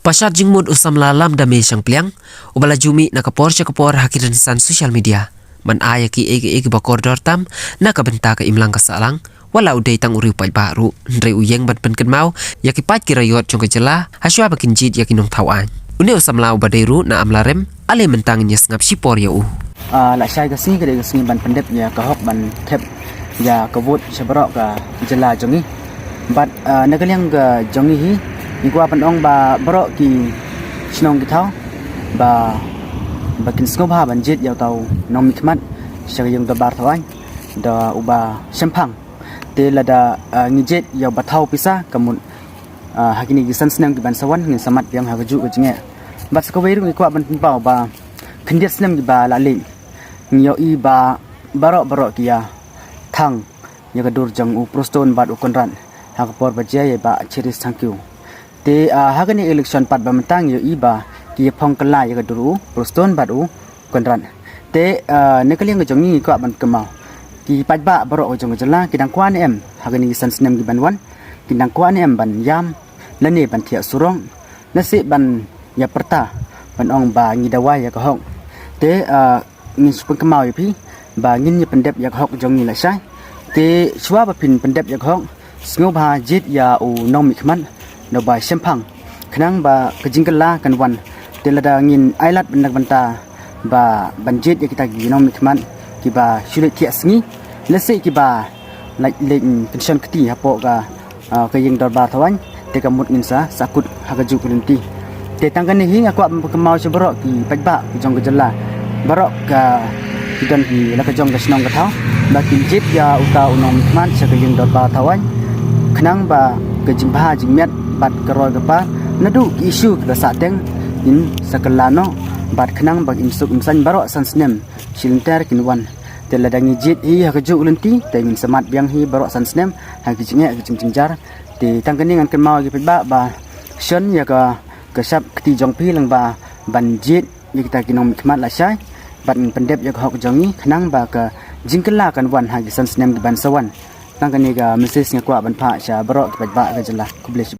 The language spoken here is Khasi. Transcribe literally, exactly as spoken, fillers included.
Pashad jingmut u samla Lamdame Shangpliang, uba la ju mih na ka por sha ka por ha ki rynsan social media ban ai ïa kiei kiei kiba kordor tam na ka bynta ka imlang ka sahlang, wat la u dei tang u riew paidbah ruh, hynrei u ïeng ban pynkynmaw ïa ki paid ki raiot jong ka jylla hashwa ba kin jied ïa ki nongthaw aiñ. Une u samla uba dei ruh na Amlarem, ale mynta ngin ïa sngap shipor ïa u. Ah, la shai ka sngi ka dei ka sngi ban pyndep ïa ka hok ban thep ïa ka vote sha baroh ka jylla jong ngi. Bad, ah, na ka liang ka jong ngi hi, ngi kwah ban ong ba baroh ki shnong ki thaw ba, ba kin sngewbha ban jied ïa uta u nongmihkhmat sha ka ïing dorbar thaw aiñ da uba shemphang. Te lada, ah, ngi jied ïa uba thaw pisa, ka mut, ah, ha kine ki san snem kiban sa wan ngin sa mad biang ha kajuh ka jingeh. Bad sa kawei ruh ngi kwah ban pynpaw ba khyndiat snem kiba la leit, ngi ïohi ba baroh baroh ki ïa thang ïa ka dur jong u Prestone bad u Conrad ha ka por ba jia ïa i Bah Cherish Thangkhiew. Te, ah, ha kane election pat ba mynta ngi ïohi ba ki ïa phong kylla ïa ka dur u Prestone bad u Conrad. Te, ah, na ka liang ka jong ngi ngi kwah ban kynmaw, ki paidbah baroh ka jong ka jylla ki dang kwah ne em ha kine ki san snem kiban wan, ki dang kwah ne em ban ïam lane ban thiah surok, lane ban ïa pyrta ban ong ba ngi dawa ïa ka hok. Te, ah, ngin shu pynkynmaw ïa phi ba ngin ïa pyndep ïa ka hok jong ngi lashai. Te shuwa ba phin pyndep ïa ka hok, sngewbha jied ïa u nongmihkhmat da uba shemphang, khnang ba ka jingkylla kan wan. Te lada ngin ai lad ban da ka bynta ba ban jied ïa kita ki nongmihkhmat kiba shu leit thiah sngi, lehse kiba leit, leit kynshan kti hapoh ka, ah, ka ïing dorbar thaw aiñ, te ka mut ngin sa sahkut ha kajuh ka lynti. Te tang kane hi nga kwah ban pynkynmaw sha baroh ki paidbah ki jong ka jylla, baroh ka, ki don ki la ka jong ka shnong ka thaw, ba kin jied ïa uta u nongmihkhmat sha ka ïing dorbar thaw aiñ, khnang ba ka jingbha jingmiat bad ka roi ka par naduh ki issue kiba sahteng kin sa kylla noh, bad khnang ba im suk im saiñ baroh san snem shi lynter kin wan. Te lada ngi jied hi ha kajuh ka lynti, te ngin sa mad biang hi baroh san snem ha ki jingeh ki jingjynjar. Te tang kane ngan kynmaw ïa ki paidbah ba shon ïa ka, ka shap kti jong phi lyngba ban jied ïa kita ki nongmihkhmat lashai, bad ngin pyndep ïa ka hok jong ngi khnang ba ka jingkylla kan wan ha ki san snem kiban sa wan. Tang kane ka message nga kwah ban phah sha baroh ki paidbah ka jylla. Khublei shibun.